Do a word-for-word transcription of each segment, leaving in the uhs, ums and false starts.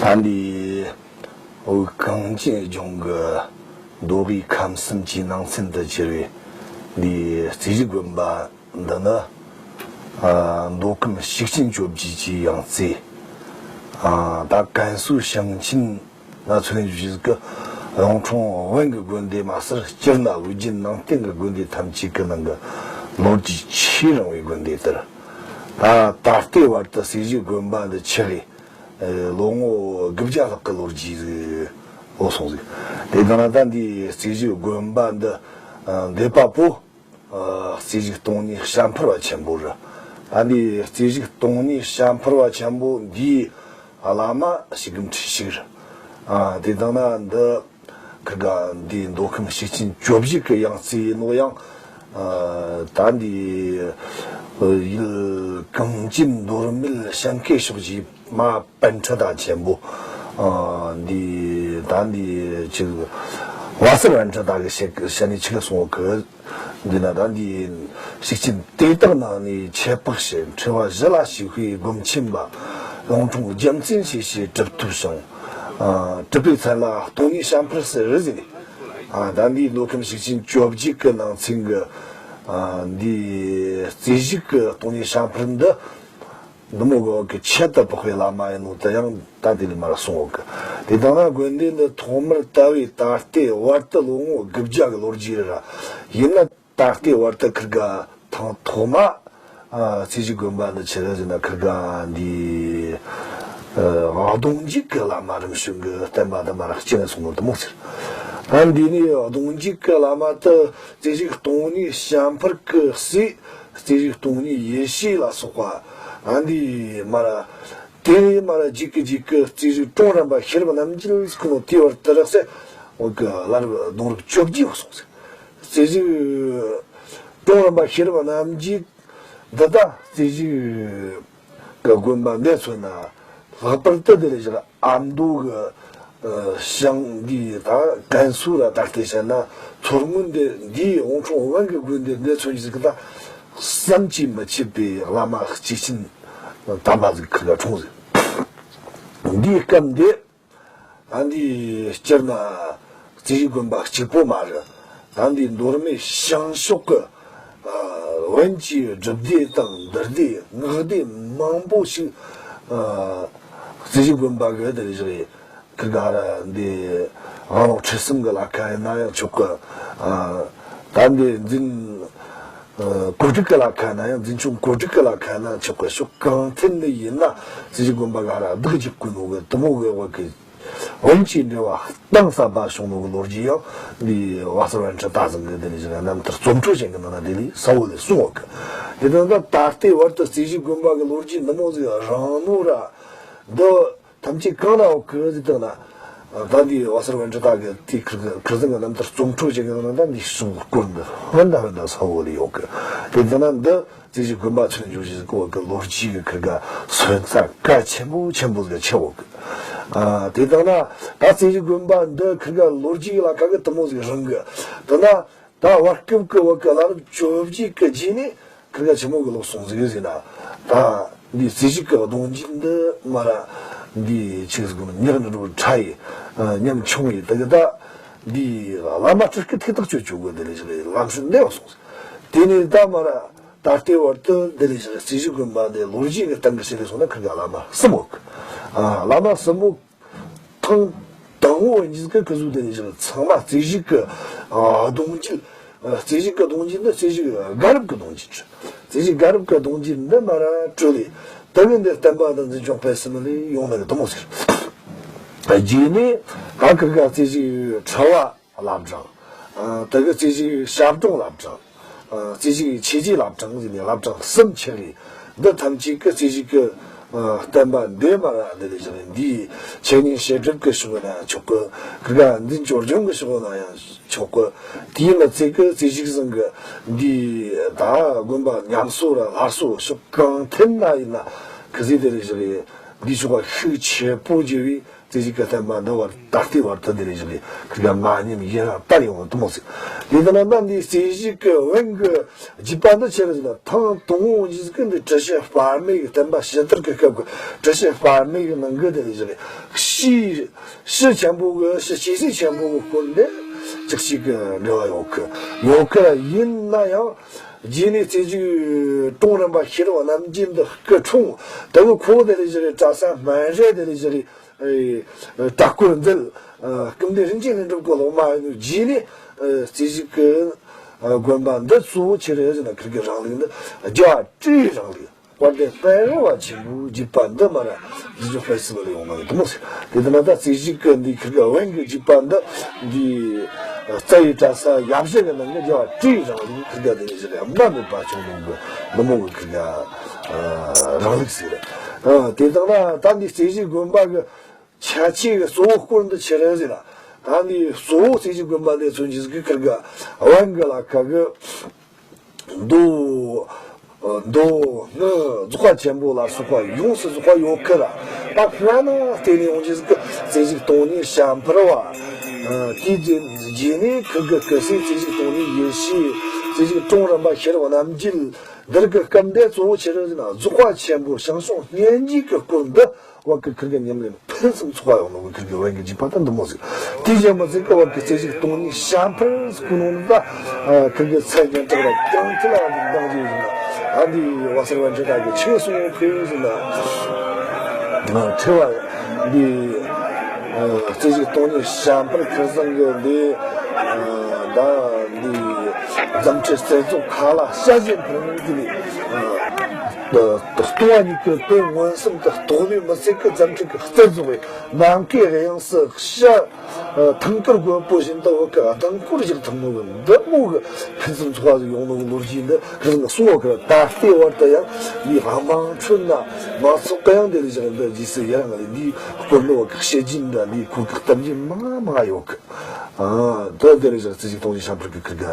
ད་འདི་བོད་གངས་ཅན་ལྗོངས་ཀྱི་མདོ་དབུས་ཁམས་གསུམ་གྱི་ནང་ཚན་དུ་གྱུར་བའི་འདི་རྩེ་གཞིག་དགོན་པ་འདི་ནི། ཨ། མདོ་ཁམས་ཤུགས་ཅན་བཅོ་བརྒྱད་ཀྱི་ཡང་རྩེ། ཨ། ད་ཀན་སུའུ་ཞིང་ཆེན་ན་མཚོན་བྱེད་ཀྱི་ཡོང་ཁྲུང་ཝན་གྱི་དགོན་སྡེ་མ་ཟད། སྤྱིར་ན་བོད་བརྒྱུད་ནང་བསྟན་གྱི་དགོན་སྡེ་ཐམས་ཅད་ཀྱི་ནང་གི་ལོ་རྒྱུས་ཆེས་རིང་བའི་དགོན་སྡེ་དེར། ད་ད་ལྟའི་བར་དུ་རྩེ་གཞིག་དགོན་པ་འདི་ཆགས་རེ། ཨེ། ལོ་ངོ་དགུ་བརྒྱ་ལྷག་གི་ལོ་རྒྱུས་ཟིག་འོ་སོང་ཟིག་དེ་དང་ན་ད་འདི་རྩེ་གཞིག་དགོན་པ་འདི། ཨ། འདེབས་པ་པོ། ཨ། རྩེ་གཞིག་སྟོང་ཉིད་བྱ་འཕུར་བ་ཆེན་པོ་རེད། ད་འདི་རྩེ་གཞིག་སྟོང་ཉིད་བྱ་འཕུར་བ་ཆེན་པོ་འདིའི་བླ་མ་ཞིག་གི་འཁྲིད་ཞིག་རེད། ཨ། དེ་དང་ན་འདི་ཁི་ག་འདི་མདོ་ཁམས་ཤུགས་ཅན་བཅོ་བརྒྱད་ཀྱི་ཡང་རྩེ་ཡིན་ནོ་ཡང་། ཨ། ད་འདི་ཡུལ་གངས་ཅན་མདོ་སྨད་བྱང་ཁའི་ཕྱོགས་ཀྱི་མ་པཎ་ཁྲི་ད་ཆེན་པོ། ཨ། འདི་ད་འདི་ཅིག་བ་སེར་པཎ་ཁྲི་ད་གི་ཞལ་ཞལ་ནས་ཆི་ག་སོང་གི་འདི་ན་ད་འདི་ཤུགས་ཅན་དེ་དག་ནང་ནས་ཁྱད་འཕགས་ཤིང་། འཁྲི་བ་བཞི་ལ་ཞུགས་པའི་སྒོམ་ཆེན་པ། ཡོང་ཁྲུང་རྒྱལ་མཚན་ཞེས་བྱའི་གྲུབ་ཐོབ་ཞིང་། ཨ། གྲུབ་པའི་མཚན་ལ་སྟོང་ཉིད་བྱ་འཕུར་ཟེར་རེད་ཟེར་ནས། ཨ། ད་འདི་མདོ་ཁམས་ཤུགས་ཅན་བཅོ་བརྒྱད་ཀྱི་ནང་ཚན་གྱི། ཨ། འདི་རྩེ་གཞིག་གི་སྟོང་ཉིད་བྱ་འཕུར་འདི། འདི་མོ་གི་ཁྱད་དུ་འཕགས་པའི་བླ་མ་ཡིན་ནོ་དེ་ཡང་ད་དེ་ལས་མར་གསུངས་ཡོད་གི་དེ་དང་ན་དགོན་སྡེ་འདི་ཐོག་མར་དར་བའི་ད་ལྟའི་བར་དུ་ལོ་ངོ་དགུ་བརྒྱ་གི་ལོ་རྒྱུས་རེད། ཡིན་ན་ད་ལྟའི་བར་དུ་ཁིར་ག་ཐེངས་ཐོག་མ། ཨ། རྩེ་གཞིག་དགོན་པ་འདི་ཆི་རེད་ཟེར་ན་ཁིར་ག་འདི། ཨ། གདུང་འཇུག་གི་བླ་མ་རིམ་བྱོན་གྱི་བསྟན་པ་འདི་མར་སྐྱེས་ནས་སོང་ནོ་དེ་མོ་ཟེར། ད་འདི་ནས་གདུང་འཇུག་གི་བླ་མ་དེ་རྩེ་གཞིག་སྟོང་ཉིད་བྱ་འཕུར་གྱི་སྲས། རྩེ་གཞིག་སྟོང་ཉིད་ཡེ་ཤེས་ལ་སོགས་པ། ཨ། འདི་མར། དེ་མར་རྗེས་ཀྱི་རྗེས་ཀྱི་རྩེ་གཞིག་ཀྲོང་རིམ་པ་ཤེས་རབ་རྣམ་རྒྱལ་ཟེར་གོ་ནོ་དེའི་བར་དུ་རག་སེ། འོ་གི་བླ་རབས་གདུང་རབས་བཅོ་བརྒྱད་སོང་ཟེར། རྩེ་གཞིག་ཀྲོང་རིམ་པ་ཤེས་རབ་རྣམ་རྒྱལ་འདི་དག་རྩེ་གཞིག་གི་དགོན་པ་འདི་མཚོན་ན། ལྷག་པར་དུ་དེ་ལས་བཞག་ཨ་མདོ་གི། ཨ། ཞང་གི་ད་ཀན་སུའུ་ར་ད་ལྟའི་བཤད་ན་མཚོ་སྔོན་འདི་འདིའི་ཡོང་ཁྲུང་ཝན་གྱི་དགོན་སྡེ་འདི་མཚོན་གྱི་ཟིག་ད་བསམ་གྱིས་མི་ཁྱབ་པའི་བླ་མ་སྐྱེས་ཆེན་དམ་པ་ཟིག་ཁིར་ག་འཁྲུངས་ཟིག་འདིའི་སྐབས་འདི། ཨ། འདི་སྤྱིར་ན་རྩེ་གཞིག་དགོན་པ་གཅིག་པོ་མ་རེད། ད་འདི་མདོ་སྨད་བྱང་ཕྱོགས་ཀྱི། ཨ། བོན་གྱི་སྒྲུབ་སྡེ་དང་འདུལ་སྡེ་སྔགས་སྡེ་མང་པོ་ཞིག་ཨ། རྩེ་གཞིག་དགོན་པ་གི་དེར་བཞག་ཡོད། ཁི་ག་ར་འདི་དབང་ལུང་ཁྲིད་གསུམ་གི་ལ་ཁ་ཡིན་ན་ཡང་ཆོག་གི་ཨ། ད་འདི་འཛིན། ཨ། གོ་སྒྲིག་གི་ལ་ཁ་ན་ཡང་འཛིན་སྐྱོང་གོ་སྒྲིག་གི་ལ་ཁ་ན་ཆོག་གི་ཕྱོགས་གང་ཐད་ནས་ཡིན་ན་རྩེ་གཞིག་དགོན་པ་ག་ར་བདག་གཅིག་གི་ནོ་གི་དེ་མོ་གི་བ་གི་བོན་གྱི་འབྲེལ་བ་གཏིང་ཟབ་པ་བྱུང་ནོ་གི་ལོ་རྒྱུས་ཡང་འདི་བ་སེར་པཎ་ཁྲི་ད་ཟིན་གི་དེ་ནས་བཞིན་རྣམ་ཐར་རྩོམ་འཕྲོ་ཅན་གི་ནང་ན་དེ་ལས་གསལ་བོ་ལས་གསུངས་ཡོད་གི་དེ་དང་ད་ད་ལྟའི་བར་དུ་རྩེ་གཞིག་དགོན་པ་གི་ལོ་རྒྱུས་འདི་མོ་ཟིག་རིང་ནོ་ར་འདི། ཐམས་ཅད་གང་ན་འོ་ཁི་ཟིག་དང་ན། ད་འདི་བ་སེར་པཎ་ཁྲི་ད་གི་དེ་ཁིར་ཁིར་ཟིང་གི་རྣམ་ཐར་རྩོམ་འཕྲོ་བྱེད་གི་ནང་ན་ད་འདི་གསུང་སྐོར་འདི་ཧོན་ད་ཧོན་ད་ས་བོ་ལི་ཡོད་གི་དེ་དང་ན་འདི་རྩེ་གཞིག་དགོན་པ་ཚུན་འཇུག་བཞིན་གོ་གི་ལོ་རྒྱུས་གི་ཁིར་ག་སོན་རྩ་གལ་ཆེན་པོ་ཆེན་པོ་ཟིག་ཆེ་བོ་གི་ཨ། དེ་དང་ན་ད་རྩེ་གཞིག་དགོན་པ་འདི་ཁིར་ག་ལོ་རྒྱུས་ལ་ཁ་གི་དེ་མོ་ཟིག་རིང་གི་དེ་ན། ད་བར་སྐབས་ཀྱི་བོད་ཀྱི་བླ་རབས་བཅོ་བརྒྱད་ཀྱི་རྗེས་ནས་ཁིར་ག་ཆེན་མོ་གི་ལོག་སོང་ཟིག་ཟེར་ན། ད་འདི་རྩེ་གཞིག་གི་གདུང་རྒྱུད་འདི་མ་ར་འདི་ཆི་ཟིག་གོ་ཉག་ནི་རུ་ཕྲ་ཡི་ཉམ་ཆུང་ཡི་དེ་གི་ད་འདི་བླ་མ་སྤྲུལ་སྐུ་ཐུགས་ཐག་ཆོད་ཆོད་གི་དེ་ལས་ཞིག་ལམ་སྲོལ་འདི་བ་སོང་ཟིག་དེ་ནས་ད་མ་ར་ད་ལྟའི་བར་དུ་དེ་ལས་ཞིག་རྩེ་གཞིག་དགོན་པ་འདི་ལོ་རྒྱུས་ཀྱི་སྟེང་གི་ཟེར་ལས་སོང་ན་ཁིར་ག་བླ་མ་གསུམ་ཡོད་གི་བླ་མ་གསུམ་པོ། ཐེངས་དང་པོ་ཉིས་ཀ་ཀི་ཟུག་དེ་ནས་བཞག་ཚང་མ་རྩེ་གཞིག་གི་གདུང་རྒྱུད། རྩེ་གཞིག་གི་གདུང་རྒྱུད་འདི་རྩེ་གཞིག་དགའ་རབ་ཀྱི་གདུང་རྒྱུད་རེད། རྩེ་གཞིག་དགའ་རབ་ཀྱི་གདུང་རྒྱུད་འདི་མ་ར་སྤྲོད་ལས་དེ་གི་འདི་བསྟན་པ་དང་འཛིན་སྐྱོང་སྤེལ་གསུམ་ལས་ཡོང་ནི་གི་དེ་མོ་ཟེར། རྗེས་ནས་ད་ཁིར་ག་རྩེ་གཞིག་ཁྲི་བ་བླ་བྲང་། དེ་གི་རྩེ་གཞིག་ཞབས་དྲུང་བླ་བྲང་། རྩེ་གཞིག་ཆོས་རྗེ་བླ་བྲང་ཟེར་ནས་བླ་བྲང་གསུམ་ཆགས་རེད། འདི་ཐམས་ཅད་ཀྱི་རྩེ་གཞིག་གི་བསྟན་པ་འདི་མ་ར་འདི་ལས་བཞག་ནས་འདིའི་འཆད་ཉན་བཤད་སྒྲུབ་ཀྱི་ཕྱོགས་ན་ཡང་ཆོག་གི་ཁིར་ག་འཛིན་སྐྱོང་སྦྱོང་གི་ཕྱོགས་ན་ཡང་ཆོག་གི་དེའི་མི་ཚད་ཀྱི་རྩེ་གཞིག་ཟིང་གི་འདིའི་ད་དགོན་པ་ཉམས་གསོ་ར་སླར་གསོ་ཕྱོགས་གང་ཐད་ན་ཡིན་ན་ཁི་ཟིག་དེ་ལས་བཞག་ནས་འདིའི་ཕྱོགས་ལ་ཤུགས་ཆེ་པོ་རྒྱབ་པའི། རྩེ་གཅིག་གི་བསྟན་པ་འདི་བར་ད་ལྟའི་བར་དུ་འདི་རེ་ཞིག་རེད། ཁིར་ག་མ་ཉམས་ཡུན་རིང་དར་ཡོང་བ་དུ་མོ་ཟིག་དེ་ལྟ་ན་ད་འདི་རྩེ་གཅིག་གི་དབང་གི་རྒྱུད་པ་འདི་ཆེ་རུ་ཟིན་ན་ཐེངས་དང་པོ་འཇིག་གི་འདི་བྲི་ཤིང་སྤར་མོ་གི་བསྟན་པ་ཕྱི་དར་གི་སྐབས་ཀྱི་བྲི་ཤིང་སྤར་མོ་གི་ནང་གི་འདི་རེ་ཞིག་རེད། ཕྱི་ཕྱི་ཆེན་པོ་གི་ཕྱི་སྐྱེས་སྲས་ཆེན་པོ་གི་སྐོར་འདི་ཅིག་ཅིག་གི་འབྲེལ་བ་ཡོད་གི་ཡོད་གི་ཡིན་ན་ཡང་། རྗེས་ནས་རྩེ་གཅིག་ཀྲོང་རིམ་པ་ཤེས་རབ་རྣམ་རྒྱལ་འདི་སྐུ་འཁྲུངས། དེ་གི་ཁོ་དེ་ལས་བཞག་གི་གྲྭ་ས་སྨན་རི་དེ་ལས་བཞག་གི་གྲྭ་སྐོར་མཛད། སྐུ་མདུན་རིན་ཆེན་ལྷུན་གྲུབ་ཀྱི་སློབ་མ་ཡིན་ནོ། རྗེས་ནས་རྩེ་གཅིག་གི་དགོན་པ་འདི་གཙོ་བོ་ཆེ་རེ་ཟེར་ན་ཁིར་གི་རང་ལུགས་འདི་རྒྱལ་བ་སྤྲུལ་པའི་རང་ལུགས། དཔལ་ལྡན་དཔལ་རི་བ་ཆེན་པོའི་རྒྱུད་པ་འདི་མ་ར་འདི་ཚོ་དཔེ་སྲིད་པ་ལ་ཡོང་ནི་དུ་མོ་ཟེར། དེ་ལྟ་ན་ད་རྩེ་གཅིག་གི་འདི་ཁིར་གི་དབང་གི་རྒྱུད་པ་འདི་འདི་རྩ་བའི་གྲྭ་ས་ཡབ་བཞི་གི་ནང་གི་རྒྱལ་བ་སྤྲུལ་པའི་རང་ལུགས། ཁིར་གི་དེ་ནས་ཟེར་ཡ་མ་མེད་པ་བྱུང་ནོ་གི་ནུ་མོ་གི་ཁིར་གི་རང་ལུགས་ཟེར། དེ་ལྟ་ན་ད་འདི་རྩེ་གཅིག་དགོན་པ་གི་ཁྱད་ཆོས་གི་གཙོ་བོ་སྐོར་འདི་ཆེ་རེ་ཟེར་ན། ད་འདི་གཙོ་བོ་རྩེ་གཅིག་དགོན་པ་འདི་མཚོན་གྱི་ཟིག་གི་ཁིར་གི་དབང་གི་ལ་ཁ་གི་མདོ། མདོ་སྔགས་རྫོགས་པ་ཆེན་པོ་ལ་སོགས་པ་ཡོངས་སུ་རྫོགས་པ་ཡོད་ཁི་ར། ད་སྔ་ན་བལྟས་ནས་འོང་རྒྱུ་ཟིག་གི་རྩེ་གཅིག་སྟོང་ཉིད་བྱམས་པ་རི་བ། དེའི་རྗེས་ནས་ཁིར་གི་སྐུ་སྲས་རྩེ་གཅིག་སྟོང་ཉིད་ཡེ་ཤེས། རྩེ་གཅིག་ཀྲོང་རིམ་པ་ཤེས་རབ་རྣམ་རྒྱལ། འདིར་གི་སྐབས་འདི་གཙོ་བོ་ཆེ་རུ་ཟིན་ན་རྫོགས་པ་ཆེན་པོ་ཞང་ཞུང་སྙན་རྒྱུད་ཀྱི་སྐོར་འདི། བ་གི་ཁིར་གི་ཉམས་ལེན་ཕུན་སུམ་ཚོགས་པ་ཡོང་ནོ་གི་ཁིར་གི་དབང་གི་རྒྱུད་པ་ད་འདི་མོ་ཟིག་དེ་བཞིན་མི་ཚིག་གི་བ་གི་རྩེ་གཅིག་སྟོང་ཉིད་བྱམས་པར་སྐུ་ནོ་ནི་ད། ཁིར་གི་ཚད་ཉན་དྲག་ལ་ཀྱང་ཚུལ་ལ་འདང་རྒྱུ་ཡིན་ན། ཨ་འདི་བ་སར་བན་ཁྲི་དྲག་གི་ཆོས་གསུང་ཕུལ་ཟིན་ན། ཁྲི་བ་འདི་རྩེ་གཅིག་སྟོང་ཉིད་བྱམས་པར་ཁིར་ཚང་གི་འདི་ད་འདི་རྫམ་ཁྲི་རྩེ་རྫོང་ཁ་ལ་ཤ་ཞེན་ཕུལ་གི་ལྟུང་བ་ཉིད་ཀྱི་དོན་མངོན་སུམ་དུ་རྟོགས་ནས་མི་ཚེ་གི་རྫམ་ཕྲུག་གི་རྩལ་རྫོགས་པའི་ནམ་མཁའི་དབྱིངས་སུ་ཤར། ཐང་དཀར་རྒོད་པོ་བཞིན་དུ་བོད་ཀྱི་ལྡིང་སྐོར་བཞག་ཐུབ་ནོ་གི་འདི་མོ་གི་ཕུན་སུམ་ཚོགས་པ་ཟིག་ཡོང་ནོ་གི་ལོ་རྒྱུས་འདི་གི་གསུང་བ་གི་ད་ལྟའི་བར་དུ་ཡང་འདི་དམངས་ཁྲོད་ན་མང་ཚོགས་གི་ཡང་འདི་ལས་བཞག་འདི་རྗེས་སུ་ཡི་རང་ལས་འདི་སྐོར་ལོ་གི་བཤད་རྒྱུན་འདྲ་འདི་ཁོ་གི་གཏམ་རྒྱུད་མང་མང་ཡོད་གི། ཨ། དེ་དེ་རེ་ཞིག་རྩེ་གཅིག་སྟོང་ཉིད་བྱམས་པར་གི་ཁིར་གི་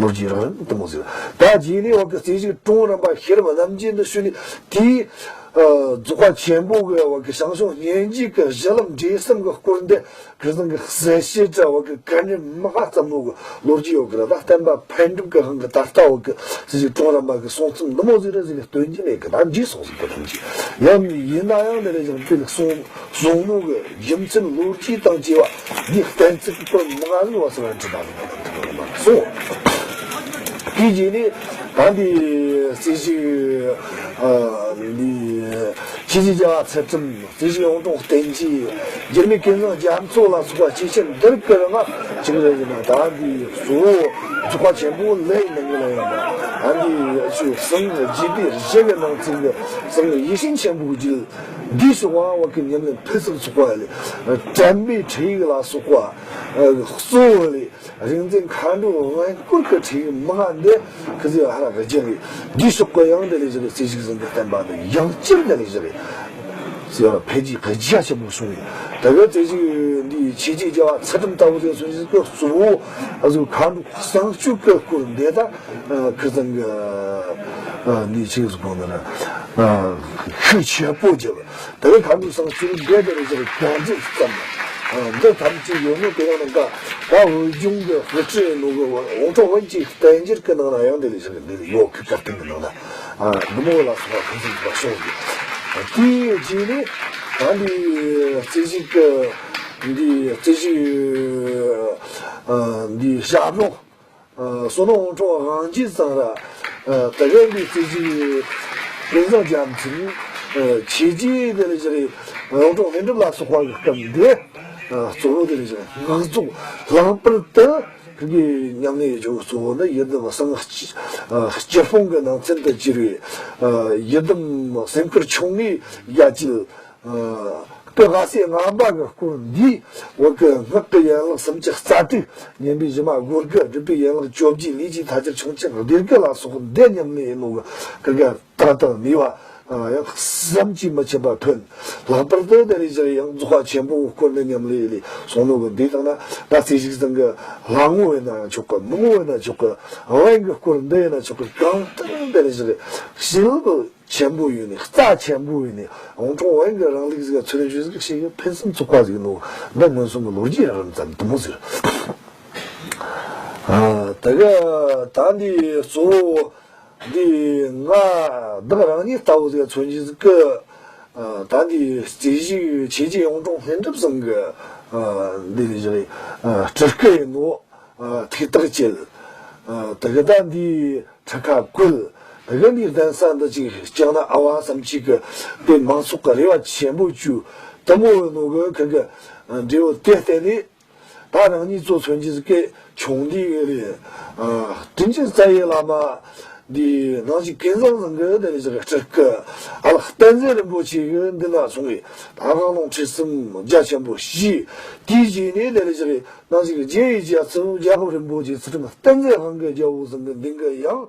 ལོ་རྒྱུས་རང་རང་དུ་མོ་ཟེར། ད་རྗེས་ནས་བ་གི་རྩེ་གཅིག་ཀྲོང་རིམ་པ་ཤེས་རབ་རྣམ་རྒྱལ་འདི་ཞུ་ནས་དེའི་རྫོགས་པ་ཆེན་པོ་གི་བ་གི་ཞང་ཞུང་སྙན་རྒྱུད་ཀྱི་གཞི་ལམ་འབྲས་གསུམ་གི་སྐོར་འདི་ཁིར་ཚང་གི་གསལ་བཤད་བྲ་བ་གི་ག་འདྲ་མ་ཧ་ཙམ་ལོ་གི་ལོ་རྒྱུས་ཡོད་གི་ར། ད་བསྟན་པ་འཕེལ་འགྲིབ་གི་དབང་གི་ད་ལྟ་བ་གི་རྩེ་གཅིག་ཀྲོང་རིམ་པ་གི་སྲོང་བཙན་འདི་མོ་ཟེར་ར་ཟེར་གི་སྟོན་གྱི་མེད་གི། ད་འདྲིས་སོང་ཟིག་གི་ཐམས་ཅད་ཡང་ཡིན་ན་ཡང་འདི་ལས་ཀྱང་དེ་ལ་གསུང་། གསུང་ནོ་གི་རྒྱུ་མཚན་ལོ་རྒྱུས་དང་བཅས་པ་འདི་གཏན་ཚིགས་པར་མ་ལུས་པ་སོགས་ལ་འཁྲིད་པ་ལ་སོང་། དེའི་རྗེས་ནས་ད་འདི་རྩེ་གཅིག་འདི་ཆོས་རྗེ་རྒྱལ་བ་ཚུལ་ཁྲིམས། རྩེ་གཅིག་གཡུང་དྲུང་བསྟན་རྒྱས། འགྱུར་མེད་ཀུན་བཟང་རྒྱ་མཚོ་ལ་སོགས་པ་སྐྱེས་ཆེན་འདིར་ཀི་ར་ང་ཅིག་རེ་ཟེར་ན། ད་འདི་གཙོ་བོ་རྫོགས་པ་ཆེན་པོ་ལས་ནང་གི་ལ་ཡིན་ན། ད་འདི་ཆོས་སངས་རྒྱས་པའི་གཞི་གི་ནང་ཚན་གི་སངས་རྒྱས་ཡེ་ཤེས་ཆེན་པོའི་རྒྱུད། འདི་སོགས་པ་བ་གི་ཉམས་ལེན་ཕུན་སུམ་ཚོགས་པ་ལས། དྲན་པའི་ཁྲིད་ཡིག་ལ་སོགས་པ། གཙོ་བོ་ལས་རིག་འཛིན་མཁའ་འགྲོའི་དབང་བསྐུར་གྱི་ཁྲིད་ཡིག་མང་ང་འདི་ཁི་ཟེར་ཧ་ར་གི་རྒྱུ་རེད། འདི་སོགས་པ་ཡང་འདི་ལས་བཞག་རྩེ་གཅིག་ཟིན་གྱི་བསྟན་པ་འདི་ཡང་བསྐྱར་འདི་ལས་བཞག་རེད། ཟེར་བ་འཕེལ་རྒྱས་གི་རྒྱ་ཆེན་པོ་བྱུང་བས། ད་གི་རྩེ་གཅིག་འདི་ཆོས་རྗེ་རྒྱལ་བ་ཚུལ་ཁྲིམས་ལྟ་བུ་དེ་སོང་ཞིག་གི་གཙོ་བོ་ཨ་ཟུག་མཁའ་འགྲོ་གསང་སྤྱོད་ཀྱི་སྐོར་འདི་ད་ཁི་ཚང་གི་འདི་ཆོས་སུ་གོང་ན་ཤུགས་ཆེ་པོ་བརྒྱབ། དེ་བས་མཁའ་འགྲོའི་གསང་སྤྱོད་འདི་འདི་རེ་ཞིག་གང་ཅི་ཙམ་འདི་ཐམས་ཅད་ཡོད་ནོ། དེ་ཡང་ནང་ག་ད་བོད་ལྗོངས་ཀྱི་དཔེ་ཁྲིད་ནོ་གི་དབང་ཕྲུག་བོན་གྱི་བསྟན་འགྱུར་གྱི་ནང་ན་ཡང་འདི་ལས་ཞིག་འདི་ཡོད་གི། བཀའ་བསྟན་གྱི་ནང་ན་འདི་མོ་ལ་སོགས་པ་ཕུན་སུམ་ཚོགས་པ་བྱུང་གི། དེའི་རྗེས་ནས་ད་འདི་རྩེ་གཅིག་གི་འདི་རྩེ་གཅིག་འདི་ཞབས་དྲུང་། བསོད་ནམས་དབང་ཕྲུག་དབང་རྒྱལ་ཚང་ར། ད་ག་འདི་རྩེ་གཅིག་ཀུན་བཟང་རྒྱལ་མཚན། ཆོས་རྗེ་དེ་ལས་ཀྱི་དབང་ཕྲུག་ལྷུན་གྲུབ་ལ་སོགས་པ་གི་སྐབས་འདི། གཙོ་བོ་དེ་ལས་ཀྱི་སྔགས་རྫོགས། ལྷག་པར་དུ་ཁིར་གི་ཉམས་ལེན་ཡོད་རྒྱུ་གཙོ་བོ་ནི་ཡི་དམ་གསང་སྤྱི་སྤྱི་སྤུངས་ཀྱི་ནང་ཚན་དུ་གྱུར་བའི་ཡི་དམ་སེམས་དཀར་ཆུང་ངུའི་ཡ་གྱལ། སྐུ་ལྷ་སྲས་ངང་པ་གི་སྐོར་འདིའི་བོད་ཀྱི་སྔགས་ཀྱི་ཡན་ལག་སུམ་ཅུ་རྩ་དྲུག། བསྙེན་པའི་སྒྱུ་མ་སྒོ་དགུ། སྒྲུབ་པའི་ཡན་ལག་བཅོ་བརྒྱད། ལས་ཀྱི་མཐའ་བཅུ་ཆུང་བཅུ་སྡེ་དགུ་ལ་སོགས་འདི་མཉམ་མེད་ཡིན་ནོ་གི་ཁིར་ག་ཏག་ཏག་ནུས་པ་ཡང་བསམ་གྱིས་མི་ཁྱབ་པ་ཐོན། ལྷག་པར་དུ་དེ་ལས་ཀྱི་ཡང་རྫོགས་པ་ཆེན་པོའི་སྐོར་ནི་མཉམ་ལས་ལས་སོང་ནོ་གི། འདི་དང་ན་ད་རྩེ་གཅིག་ཚང་གི་ལྷ་ངོ་བས་ན་ཡང་ཆོག་གི། མི་ངོ་བས་ན་ཆོག་གི། དབང་གི་སྐོར་འདི་ཡིན་ན་ཆོག་གི། གང་ལྟར་དེ་ལས་ཀྱི་ཞི་ལུ། ཆེན་པོ་ཡོད་ནི། རྩ་ཆེན་པོ་ཡོད་ནི། ཨང་གྲངས་བན་གི་རང་ལུགས་ཟིག་མཚོན་བྱེད་ཟིག་ཞིག་ཕུན་སུམ་ཚོགས་པ་ཟིག་ནོ། འདི་སྔོན་སོང་གི་ལོ་རྒྱུས་རགས་རིམ་ཙམ་དུ་མོ་ཟིག་ཨ། དེ་གི་ད་འདི་གཙོ་བོ་འདི་ང་བདག་རང་ཉིད་ལྟ་བུ་ཟིག་མཚོན་བྱེད་ཟིག་གི། ཨ། ད་འདི་རྩིས་ཞིབ་ཆེ་ཆེ་ཡོངས་གྲོང་སྣེ་འགྲུབ་ཚང་གི། ཨ། འདི་ལས་བཞག་ཨ། སྤྲུལ་སྐུ་ཡིན་ནོ། ཨ། ཐུགས་ཐག་བཅད། ཨ། དེ་གི་ད་འདི་ཁྲི་ཁ་བཀོད། དེ་གི་འདི་གདན་ས་འདི་ཅིག་བསྐྱངས་ན་ཨ་བ་བསམ་གྱི་གི། དེ་མང་ཚོགས་ཀྱི་རེ་བ་ཆེན་པོ་བཅོལ་དུ་མོ་ཡོད་ནོ་གི་ཁི་གི་འབྲས་བུ་དེ་བརྟེན་ནས། ད་རང་ཉིད་གཙོ་མཚོན་བྱེད་ཀྱི་ཆུང་འདི་རེད། ཨ། དྲིན་ཅན་རྩ་བའི་བླ་མ་འདི་ནང་བཞིན་ཀུན་བཟང་ཚང་གི་དེ་ལས་བཞག་སྤྲུལ་སྐུ། ཨ་ལགས་བསྟན་འཛིན་རིན་པོ་ཆེ་གི་འདི་ན་སོང་བས། ད་གང་ལོང་ཁྲི་གསུམ་རྒྱ་ཆེན་པོ་བཞེས། དེའི་རྗེས་ནས་དེ་ལས་བཞག་ནང་བཞིན་རྗེ་ཡི་རྒྱལ་ཚབ་རྒྱལ་ཁབ་རིན་པོ་ཆེ་ཚུལ་ཁྲིམས་བསྟན་འཛིན་དབང་གི་རྒྱལ་པོ་ཚང་གི་མདུན་གྱི་ཡང་།